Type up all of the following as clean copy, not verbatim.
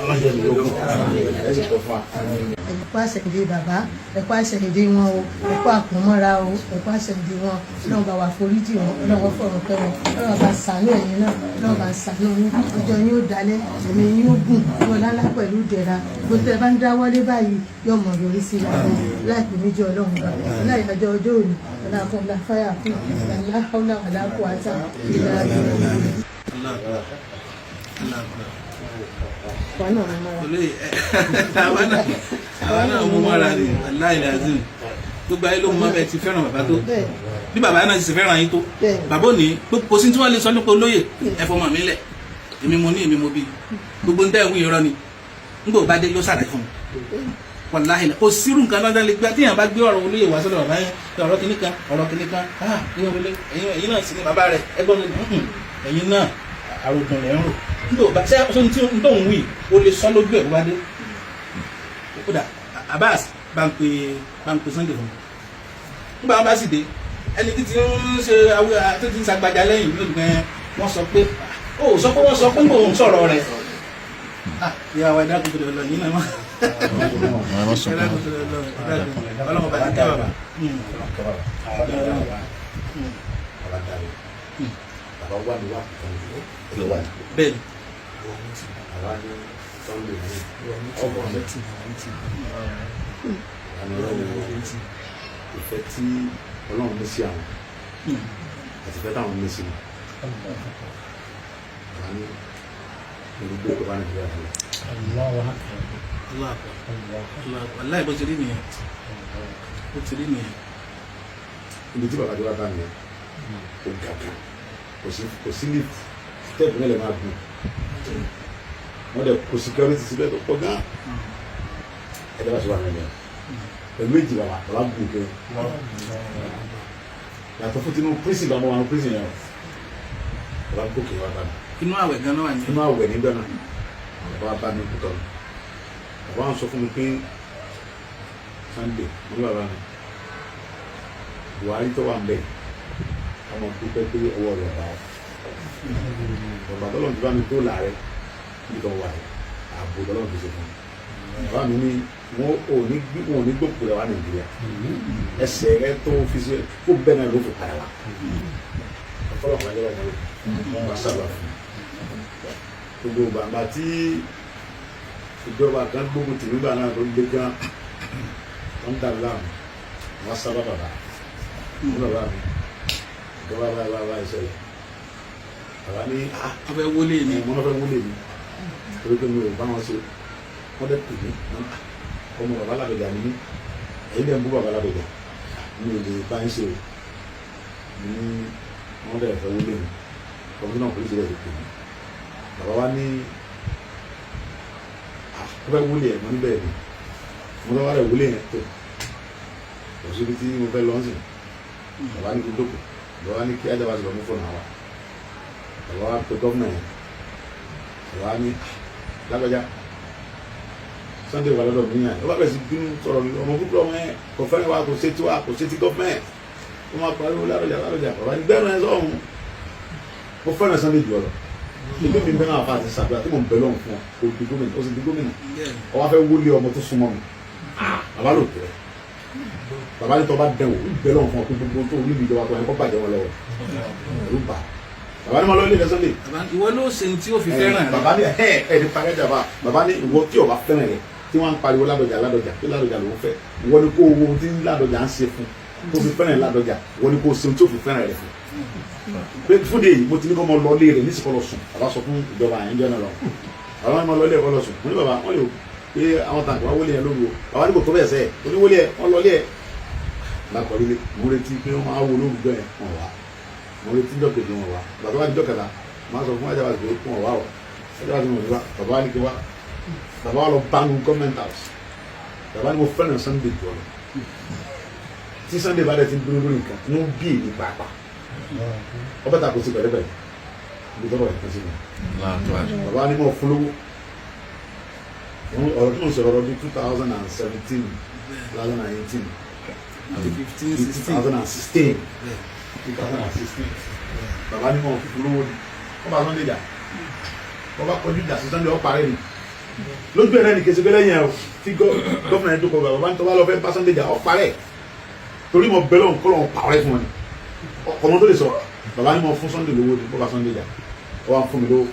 Ọlọ́jọ́ mi ló kù, ẹ sì kọ́ fún wa. Ẹ̀kú àṣẹ̀yìndé bàbá, ẹ̀kú àṣẹ̀yìndé wọn o, ẹ̀kú àkúnmọ́ra o, ẹ̀kú àṣẹ̀yìndé wọn. Ọlọ́run bá wa foríjì wọn, Ọlọ́run fọ̀rọ̀ kẹ́ wọn, Ọlọ́run bá ṣàánú ẹ̀yin náà, Ọlọ́run bá ṣàánú yín. Ọjọ́ yín ó dalẹ̀, ẹ̀mí yín ó gùn ọlá ńlá pẹ̀lú ìdẹ̀ra. Gbogbo tẹ́ bá ń dáwọ́lé báyìí, yóò mọ̀ yọrí sí i láìpẹ́ méjì. Ọlọ́run bá láìpẹ́ ọjọ́ òní, ọlá fáyà fún aláhùlà aláàkúwàtà ìlà Allah akbar. Allah akbar. Wa náà mú mọ́ra. Olóyè, àwa náà mú mọ́ra ni. Wàláhì lazim, gbogbo ayé ló mú bẹ́ẹ̀ ti fẹ́ràn bàbá tó, bí bàbá náà ti sì fẹ́ràn yín tó. Bàbá ò ní kò sí tí wọ́n lè sọ nípa olóyè. Ẹ fọmọ mi lẹ̀, èmi mo ní, èmi mo bí. Gbogbo ń tẹ́ ìwé irọ́ ni. Nígbà ó bá dé, yóò ṣàlàyé fún mi. Wàláhì, kò sírù nǹkan lọ́dọ̀ lè gbé tíyàn bá gbé ọ̀rọ̀ olóyè wá sọ́dọ̀ bàbá yẹn, ọ̀rọ̀ kìíní kan, ọ̀rọ̀ kìíní kan, ah, ìyẹn wọlé. Ẹ̀yin náà sì ni bàbá rẹ̀, ẹgbọ́n mi, ẹ̀yin náà àrògùn rẹ̀ ń rò. Nígbà ó bá ṣe ṣe tí n tó ń wí, o lè sọ lójú ẹ̀ bó bá dé. Ó dà, Abbas, bá ń pe Sunday fún mi. Nígbà wọn bá sì dé, ẹni tí ti ń ṣe awé tó ti ń sagbájá lẹ́yìn ló ní wọ́n sọ pé ó sọ pé wọ́n sọ pé ń sọ̀rọ̀ rẹ̀. Ah, ìyá wa, ẹ̀dá kòtò lọ yín náà mọ́, ẹ̀dá kòtò lọ, ẹ̀dá kòtò. Ọlọ́run bá ti kẹ́ bàbá. Bàbá dáre, bàbá wà ní wà ló wà ní. Bẹ́ẹ̀ni. Bàbá ní Sunday ní ọmọ rẹ àmì Ọlọ́run, ìfẹ́ tí Ọlọ́run ní sí àwọn àti ìfẹ́ táwọn ní sí mi. Bàbá ní olùgbé tó bá Nàìjíríà sílẹ̀. Allah akbar, Allah akbar. Wàláhì, bó ti rí nìyẹn, bó ti rí nìyẹn. Ibi tí bàbá tí wàá bá mi, ó ga gan, kò sí lift, step náà lè máa gùn. Wọ́n dẹ̀ kò security síbẹ̀ tó pọ̀ gan. Ẹ̀dá bá ṣe wà nílẹ̀ pẹ̀lú èjì, bàbá gùn kẹ́ yàtọ̀ fún tinú prison. Bàbá wà ní prison yẹn o, bàbá gòkè wà bá mi. Inú àwẹ̀ gan náà wà ní. Inú àwẹ̀ nígbà náà, bàbá bá mi kú tọ́ mi. Bàbá wọn sọ fún mi pé Sunday, mo ní bàbá mi, Buhari tó wà ń bẹ̀, ọmọ dúpẹ́ pé ọwọ́ rẹ̀ bá ọ. Bàbá tó lọ́n ti bá mi tó làárẹ̀ níbi tó wà yìí, ààbò tó lọ́n ti ṣe fún mi. Bàbá mi ní wọn ò ní gbé, wọn ò ní gbòkú rẹ̀ wá Nàìjíríà. Ẹsẹ̀ rẹ̀ tó fi ṣe kó bẹ́ẹ̀ náà ló fi padà wá. Ọ̀pọ̀lọpọ̀ ẹgbẹ́ wọn wọ́n sábà fún mi. Gbogbo bàbá tí ìjọba kan gbógun tì nígbà náà tó lé gan, tó ń dàbí láàmú, wọ́n sábà bàbá ní bàbá mi, ìjọba bá bá bá ìṣẹ̀lẹ̀. Bàbá ní ah, Wọ́n fẹ́ wọlé ni. Wọ́n fẹ́ wọlé mi torí pé mi ò bá wọn ṣe. Wọ́n dẹ̀ pè mí, ọmọ bàbá Ládọjà ni mí, èyí dẹ̀ ń bú bàbá Ládọjà, mi ò lè bá ń ṣe o. Ní wọ́n dẹ̀ fẹ́ wọlé mi, kọmíṣánná pólísì rẹ̀ ti pè mí. Bàbá wa ní ah, wọ́n fẹ́ wọlé ẹ̀. Mo ní bẹ́ẹ̀ ni. Mo lọ́wọ́ rẹ̀ wọlé yẹn tó kò síbi tí mo fẹ́ lọ sí. Bàbá ní kí n dókò, bàbá ní kí ajábá ti lọ mú fóònù àwa. Bàbá wa pe gómìnà yẹn. Bàbá ní lágbájá, Sunday wà lọ́dọ̀ mi yàn. Ó bá bẹ̀rẹ̀ sí bínú sọ̀rọ̀ ọmọ púpọ̀, ọmọ yẹn kò fẹ́ràn wa, kò ṣe tiwa, kò ṣe ti gọ́ọ̀mẹ̀ntì. Ó máa pariwo Ládọjà, Ládọjà. Bàbá ní gbẹ́rù ẹ̀ sọ̀hún, mo fẹ́ràn Sunday jù ọ lọ. Ilé mi bẹ́ẹ̀ náà fà àti sàdúrà tí mò ń bẹ lọ́hùn fún ọ, kò di gómìnà, ó sì di gómìnà. Ó wá fẹ́ wọlé ọmọ tó súnmọ́ mi. Bàbá lò tẹ̀. Bàbá ní tó bá dẹ̀ wò ń bẹ lọ́hùn fún ọ pé gbogbo tó orí mi ìjọba tó yẹn kó bàjẹ́ wọn lọ́wọ́. Ẹ̀rù bà. Bàbá ní ma lọ ilé rẹ Sunday. Bàbá, ìwọ ló ṣe ní tí ó fi fẹ́ràn rẹ. Bàbá ní ẹ ẹ ní parẹ́ jàmbá. Bàbá ní ìwọ tí o bá fẹ́ràn rẹ, tí wọ́n ń pariwo Ládọjà, Ládọjà, pé Ládọjà ló ń fẹ́, ìwọ ni kó owó tí Ládọjà ń ṣe fún tó fi fẹ́ràn Ládọjà, ìwọ ni kó o ṣe ohun tí ó fi fẹ́ràn rẹ fún. Pé fún de yìí, mo ti ní kọ́ mọ lọ lé rẹ nísìkọ́ lọ sùn. Bàbá sọ fún ìjọba yẹn jẹ́ náà lọ. Bàbá ní mo lọ lé ẹ̀kọ́ lọ sùn. Mo ní bàbá, wọ́n lè pé àwọn tàǹkì wá wọlé yẹn lóru o. Bàbá ní kò tó bẹ́ẹ̀ sẹ́ẹ̀ oníwọlé ẹ̀, wọ́n lọ lé ẹ̀ lákọ̀ọ́lé. Mo retí pé wọ́n máa wo lóru jọ yẹn, wọ́n wá. Mo retí jọ́ kejì, wọn wá. Bàbá wa ní jọ́ kẹta, máa sọ fún ajábá pé wọn wá o. Ajábá tí mo wá, bàbá wa ní kí wá. Bàbá wa lọ bánu government house. Bàbá ní mo fẹ́ràn Sunday jọ lọ. Tí Sunday bá dẹ̀ ti dúró lórí nǹkan, inú bí èmi pàápàá ọbẹ̀ ta kò sí pẹ̀lẹ́pẹ̀lẹ́ ibi tọ́rọ̀ ẹ̀ kan sí mi. Bàbá wa ní mo fún lówó. Ọ̀rọ̀ tí mo sọ̀rọ̀ ọdún 2017, 2018, 15, two 16. thousand and sixteen, 2016. Bàbá ní mo fún lówó ni wọ́n bá Sunday jà. Wọ́n bá kọjú ìjà sí Sunday ọ̀parẹ́ ni lójú ẹ̀ náà ní kí n ṣe pé lẹ́yìn ẹ̀ o tí gómìnà yẹn dúkọ̀ bàbá ń tọ́ bá lọ fẹ́ bá Sunday jà ọ̀parẹ́ torí mo bẹ lọ́hùn kọ́lọ́hùn pàwọ́rẹ́ fún wọn ni ọmọ tó lè sọ bàbá ni mo fún Sunday lówó ni bó bá Sunday jà ọ wá fún mi lówó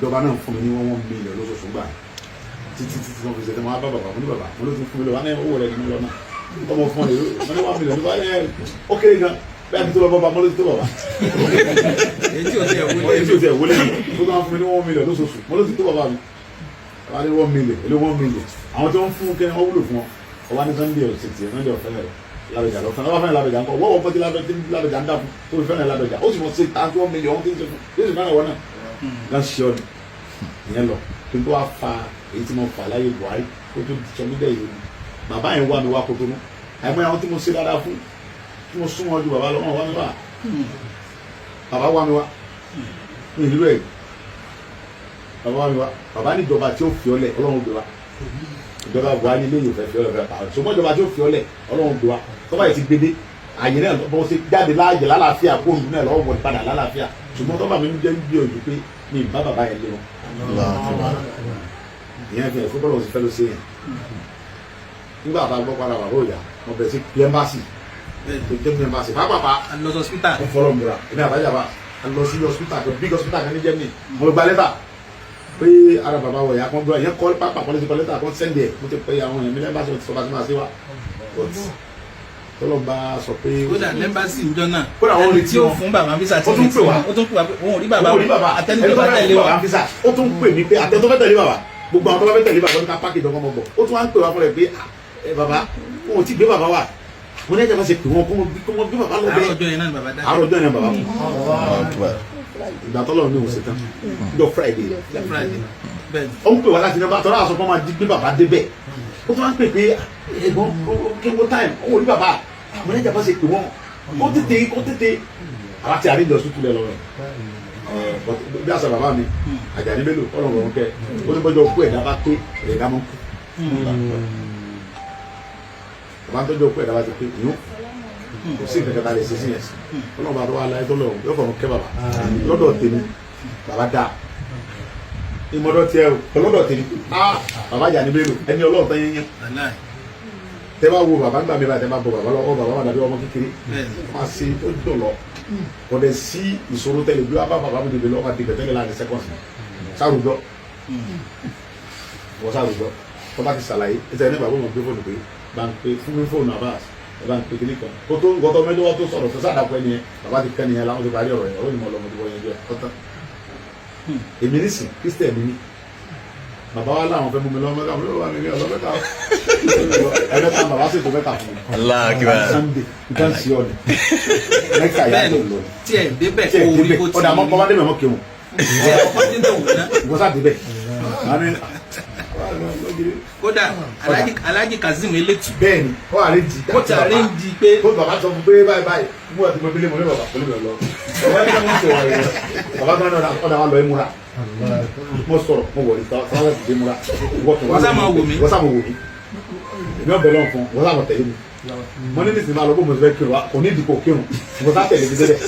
ìjọba náà fún mi ní 1 million lóṣooṣù gbà títí títí wọn fi ṣe tẹ wọn á bá bàbá mo ní bàbá mo ló ti fún mi lọ wọn ní owó rẹ nínú lọ́nà ọmọ fún ọ wọn ní 1 million nípa ẹ ó kéré gan bẹ́ẹ̀ kí tó lọ bọ́ bá mo ló ti tó bàbá Èyí tí ò tiẹ̀ wọlé. Èyí tí ò tiẹ̀ wọlé mi tó bá fún mi ní 1 million lóṣooṣù mo ló ti tó bàbá mi. Bàbá ní 1 million èlé 1 million àwọn tí wọ́n fún kí wọ́n wúlò fún ọ ọba ní Sunday ọ̀sẹ̀ tiẹ̀ Sunday ọ̀fẹ́ rẹ̀ Ládọjà lọ fẹ́ràn ọba fẹ́ràn Ládọjà ńkọ wọ́wọ́ pọ́tí Ládọjà ń dà fún tó fi fẹ́ràn Ládọjà ó sì mọ̀ sí tàǹtí 1 million tí ń ṣe fún yóò sì fẹ́ràn wọn náà gan ṣe ọ ni ìyẹn lọ kí n tó wá fa èyí tí mo fà láyé Buhari kó tó sọ mí dẹ́ yìí bàbá yẹn wá mi wá Kotonu àìmọ́ àwọn tí mo ṣe dáadáa fún tí mo súnmọ́ ju bàbá lọ wọn wá mi wá bàbá wá mi wá ní ìlú ẹ̀ bàbá wá mi wá bàbá ní ìjọba tí ó fi ọ́ lẹ̀ Ọlọ́run gbé wa ìjọba Buhari ilé yóò fẹ́ fi ọ́ lẹ̀ fẹ́ pa ṣùgbọ́n ìjọba tí ó fi ọ́ lẹ̀ Ọlọ́run gbé wa tọ́ba yìí ti gbé dé àyè náà bọ́ ṣe jáde láàyè lálàáfíà kó òun náà lọ́wọ́ wọlé padà lálàáfíà ṣùgbọ́n tọ́ba mi ń jẹ́ bí òjò pé mi ì bá bàbá yẹn lé wọn ìyẹn fi hàn fún bọ́lá òsì fẹ́ ló ṣe yẹn nígbà tá a gbọ́ padà bàbá òyà mo bẹ̀rẹ̀ sí pẹ́ńbàsì tó jẹ́ pẹ́ńbàsì pápápá A lọ sí hospital. Mo fọlọ́ mura èmi àbájá bá a lọ sí hospital kan, big hospital kan ní Germany. Mo gba lẹ́tà pé ara bàbá wọ̀ ya kan gbọ́ ìyẹn kọ́ pápá kọ́lé ti kọ́ lẹ́tà kan send ẹ̀ mo ti pẹ́ àwọn èèyàn mi lẹ́bàá sọ bá ti máa ṣe wá, but tọ́lọ́ bá sọ pé Kódà lẹ́mbàsì ìjọ náà. Kódà wọ́n ẹni retí tí ó wọn. fún bàbá visa Ó tún pè wá. Ó tún pè wá pé òun ò rí bàbá. Òun ò rí bàbá. Àtẹni Ẹni tó tó bá fẹ́ tẹ̀lé fún wa. bàbá visa, ó tún pè mí pé àtẹ tó fẹ́ tẹ̀lé bàbá, gbogbo àwọn tó bá fẹ́ tẹ̀lé bàbá ní ká pákì ìdánwò bọ̀. Ó tún wá ń pè wá fún rẹ̀ pé ah, ẹ bàbá wọn ò tí gbé bàbá wa. Mo ní ẹ̀jẹ̀ bá ṣe pè wọn kó wọn gbé bàbá lọ Àárọ̀ bẹ́ẹ̀. ọjọ́ yẹn náà ni bàbá dá. Àárọ̀ ọjọ́ yẹn bàbá kú. Ìgbà tọ́lọ̀ ní òun ṣe tán jọ Friday. Friday bẹ́ẹ̀ ni. Ó ń pè wá láti nọ́mbà tọ́lá àṣọ kan máa jí gbé bàbá débẹ̀. Ó tún wá ń pè pé ẹ̀gbọ́n kí n wo time ó rí bàbá. Mo ní ẹ̀jẹ̀ bá ṣe pè wọ́n kó tètè kó tètè àwa ti àríjọ sùkúlẹ̀ lọ rẹ̀ bí àṣà bàbá mi Àjàní Bello ọlọ́run ọ̀run kẹ́ ó ní bọ́jọ́ kú ẹ̀dá bá pé ẹ̀dá mọ́ kú bàbá ń tọ́jú kú ẹ̀dá bá ti pé ìyún kò sí nǹkan kan tá a lè ṣe sí yẹn. Ọlọ́run bá tó wà láyé tó lọ́run yóò fọ̀run kẹ́ bàbá. Lọ́dọ̀ tèmi bàbá dáa ìmọ̀dọ̀ tiẹ̀ o, lọ́dọ̀ tèmi ah bàbá Àjàní Bello ẹni ọlọ́run tán yẹn yẹn. Wàláì. Tẹ bá wo bàbá ńgbà mi bá tẹ bá bọ bàbá lọ ọ bàbá wà dàbí ọmọ kékeré. Bẹ́ẹ̀ ni. Máa ṣe ó dọ̀lọ́ kò dẹ̀ sí ìṣòro tẹ́lẹ̀ bí wàá bá bàbá mi dèbè lọ́wọ́ àti tẹ́lẹ̀ láàrin seconds sárùjọ wọ́n sárùjọ tó bá ti ṣàlàyé ẹsẹ̀ ní bàbá wọn gbé fóònù pé bá ń pe fún mi fóònù Abbas ẹ bá ń pe kíní kan kó tó gbọ́tọ̀ mẹ́jọ wá tó sọ̀rọ̀ tó sàdàpọ̀ ẹni yẹn bàbá ti kẹ́ nìyẹn láwọn ti parí ọ̀rọ̀ yẹn ọ̀rọ̀ ìmọ̀ ọlọ́mọdé wọ́n yẹn jẹ́ ọ̀tán. Èmi nísìn Christian ni mí. Bàbá wa láwọn fẹ́ mú mi lọ́mọ mẹ́ta mo lọ́wọ́ mi ní ọlọ́ mẹ́ta ẹ̀mẹ́ta bàbá sì tó mẹ́ta fún mi. Allah akbar. Sunday nǹkan sí ọ ni mẹ́ta yà Bẹ́ẹ̀ tó ni lọ tí ẹ̀ débẹ̀ tí ẹ̀ kó orí débẹ̀ bó ti ọ̀dà mọ́ bá débẹ̀ mọ́ kírun. Tí ẹ̀ kọ́kọ́ débẹ̀ wò ná. Ìwọ sá débẹ̀. Kódà Alhaji Kazeem Eletu Bẹ́ẹ̀ ni ó àrèjì. Ó ti àrèjì pé tó bàbá sọ fún pé báyìí báyìí mú àti mo délé mo ní bàbá pẹ̀lú mi lọ bàbá yẹn kí wọ́n sọ wà rẹ̀ bàbá tó ní ọ̀dà wa lọ ìmúra mo sọ̀rọ̀ mo wọ̀ ní sáwọ́ ti dé múra. Wọ́n sá máa wò mí. Wọ́n sá máa wò mí. Èmi ọ̀bẹ lọ́n fún wọ́n sá máa tẹ̀lé mi. Mo ní nísìnyí máa lọ bó mo ti fẹ́ kírun wa kò ní ìdìbò kírun wọ́n sá tẹ̀lé mi délẹ̀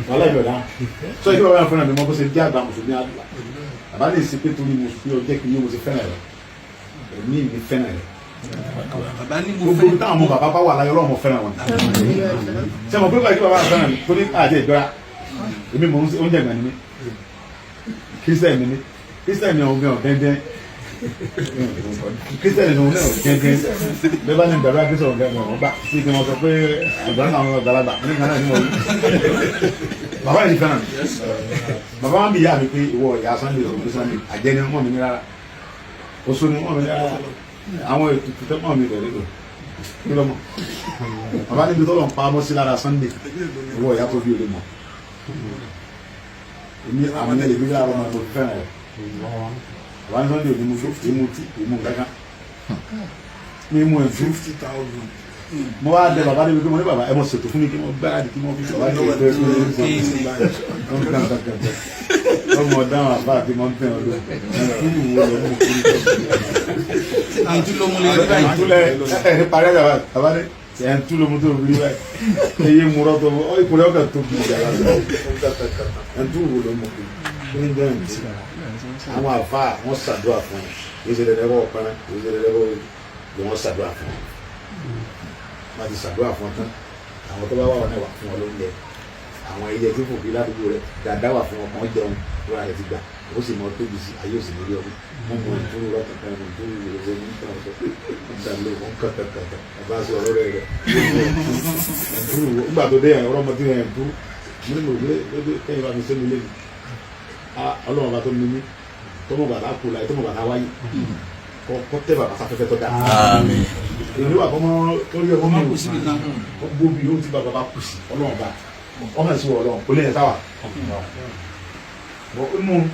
wàhálà ìbí ọ̀dà sọ ìdí bàbá yẹn fúnra mi mọ bó ṣe jẹ́ àgbà mùsùlùmí àdúrà bàbá ní ìsìnkú torí mùsùlùmí ọjọ́ kìíní mo ti fẹ́ràn rẹ̀ ẹ̀mí mi fẹ́ràn rẹ̀. Bàbá ní mo Gbogbo fẹ́ táwọn ọmọ bàbá bá wà láyé ọlọ́run mo fẹ́ràn wọn. Ṣé mo pé báyìí kí bàbá fẹ́ràn mi torí àti ìjọra èmi mò ń ṣe oúnjẹ ìgbà ni mí, kírísítẹ̀nì ni mí, kírísítẹ̀nì ọ̀hún gan dẹ́ndẹ́n, kírísítẹ̀nì ọ̀hún náà dẹ́ndẹ́n bẹ́ẹ̀ bá ní ìdàrú àgbẹ̀sọ̀ ọ̀gá ọ̀hún gbà sí kí wọ́n sọ pé àgbà náà àwọn àgbàlagbà ní kan náà ní wọ́n wí. Bàbá yìí fẹ́ràn mi. Bàbá wọn bí ìyá mi pé ìwọ ìyá Sunday òkú Sunday àjẹni wọn mi ní rárá oṣù ni wọn mi ní rárá àwọn ètùtù tẹ́pọ̀ mi rẹ̀ lẹ́gbẹ̀ẹ́ kí lọ́mọ bàbá níbi tọ́lọ̀ ń pa ọmọ sí lára Sunday ìwọ ìyá tó bí olè mọ̀ èmi àwọn ẹlẹ́gbẹ́ mi lára ọmọ tó fẹ́ràn rẹ̀. Bàbá ní Sunday òní mu tó èmu tí èmu gángan ní mu ẹ̀fú 50,000. Mo wá dé bàbá níbi pé mo ní bàbá ẹ mọ̀ ṣètò fún mi kí mo gbáradì kí mo fi bàbá ní ìgbẹ́ ọmọ dáhùn àbá àti mọ́tẹ́ ọdún ẹ̀kú ìwò lọ́mọ kúrú. Àǹtí ló mú lé báyìí. Ìtúlẹ̀ ẹ̀ ní parí ẹ̀ bàbá ní Ẹ̀ ń tú lómi tó rí báyìí. Eye murọ́ tó ọ ìkúrẹ́ ọkà tó bí ìjà lásán. Ẹ̀ ń tú wo ló mú kí ní bẹ́ẹ̀ ní. Àwọn àfa wọn ṣàdúrà fún ẹ. Kì í ṣe dandan kọ́ ọ̀pẹ́rẹ́, kì í ṣe dandan kọ́ ni wọ́n ṣàdúrà fún ẹ. Wọ́n ti ṣàdúrà fún ọ tán. Àwọn tó bá wà wọn náà wà fún ọ lóúnjẹ. Àwọn ẹyẹ tí kò fi ládùúgbò rẹ dáadáa wà fún ọkàn jẹun lóra rẹ ti gbà ó sì mọ tóbi sí ayé òsì lórí ọdún mo mọ ìtúrú lọkàn kan mo ìtúrú ìrẹsẹ ní ìtàn ọsọ ìdàlẹ wọn kàtàkàtà bàbá sọ ọ̀rọ̀ rẹ rẹ ìtúrú nígbà tó dé ẹ ọ̀rọ̀ ọmọdé rẹ ìtúrú mo ní mo gbé lóde kẹyìn bá mi sẹnu lé mi Ọlọ́run bá tó ní mi tọmọ bàtà kú láyé tọmọ bàtà wáyé kọ tẹ bàbá sáfẹ́fẹ́ tó dáa. Àmín. Èmi wà kọ́mọ torí ọmọ Ọmọ mi kù síbi kan. Gbogbo bí yóò ti bá bàbá kù sí Ọlọ́run bá ọmọ ẹ̀sìn wọ̀ Ọlọ́run kò lè yẹn sáwà. Bọ̀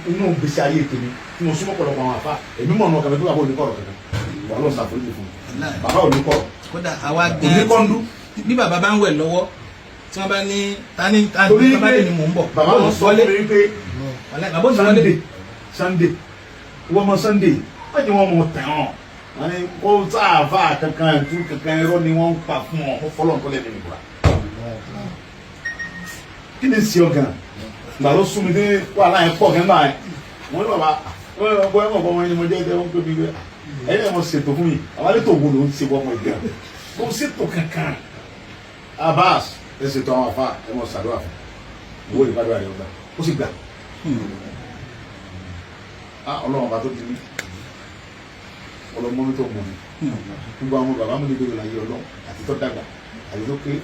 inú gbèsè ayé tèmi tí mo súnmọ́ pọ̀lọpọ̀ àwọn àfa èmi mọ̀ ọ̀nà kàmẹ́ tó bàbá oníkọ̀rọ̀ kankan wà lọ́n ṣàforíjì fún mi bàbá oníkọ̀rọ̀ Kódà àwa kò ní gan kọ́ńdú. Bí bàbá bá ń wẹ̀ lọ́wọ́ tí wọ́n bá ní tani tani Torí bàbá pé ní mò ń bọ̀. bàbá wọn sọ fún mi wípé Wàláhì, bàbá ò ní wọlé. Sunday Sunday wọ́n mọ Sunday wọ́n jẹ́ wọ́n mọ tẹ̀ ọ́n wọ́n ní kó sáàfà kankan ẹ̀dú kankan irọ́ ni wọ́n ń pa fún ọ fọlọ́ nǹkan lẹ́nu ìbúra. Kí ni sí ọ gan gbà ló sún mi dé wàhálà yẹn pọ̀ gan báyìí wọ́n ní bàbá wọ́n bọ́ ẹ̀mọ̀ bọ́ wọn ni mo jẹ́ ẹ̀ wọ́n pè mí pé ẹ̀yin ẹ̀ mọ̀ ṣètò fún mi àwọn àlejò wo ló ń ṣe wọ́n mọ̀ ìgbà kò ṣètò kankan. Abbas ẹ ṣètò àwọn àfa ẹ mọ̀ ṣàdúrà fún owó ìbádọ́ àrẹ ọgbà ó sì gbà. Ọlọ́run ọba tó di mí ọlọ́mọ mi tó mọ̀ mi gbogbo àwọn bàbá mi níbi ìlànà yìí Ọlọ́run àti tó dàgbà àti tó kéré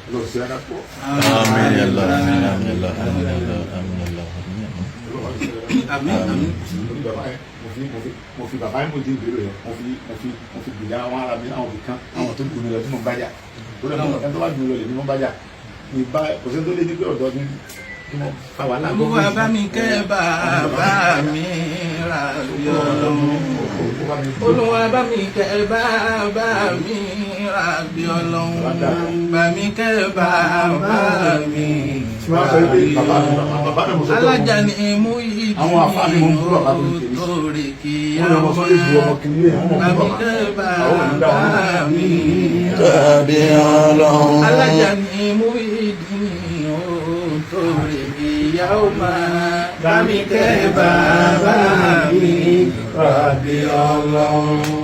Ọlọ́run sí ara pọ̀. Àmín ya Allah, àmín ya Allah, àmín ya Allah, àmín ya Allah. Àmín àmín. Mo fi bàbá yẹn mo fi bàbá yẹn mo di ìbéèrè yẹn mo fi gbìyà àwọn ará mi àwọn kan àwọn tó dùn mí lọ tí mo bá jà lórí ẹni tó bá dùn mí lọ lèmi mo bá jà mi bá kò sẹ́ni tó lé ní pé ọ̀dọ́ mi kí mo fa wàhálà Olúwa bá mi kẹ́ bàbá mi rà bí Ọlọ́run. Olúwa bá mi kẹ́ bàbá mi rà bí Ọlọ́run. Bá mi kẹ́ bàbá mi. Tí wọ́n sọ pé bàbá mi bàbá mi mo sọ pé Alájà ni mú ìdí Àwọn àfáà mi mo ń bú bàbá mi tèmi. torí kí wọ́n ní ọmọ sọ́lé bu ọmọ kìnìún yẹn wọ́n mọ̀ Bá bú mi bàbá kẹ́ àwọn ò ní dá wọn bàbá mi. Tàbí Ọlọ́run. Alájà ni mú ìdí torí ìyàwó máa bá mi kẹ́ bàbá mi. Tàbí Ọlọ́run.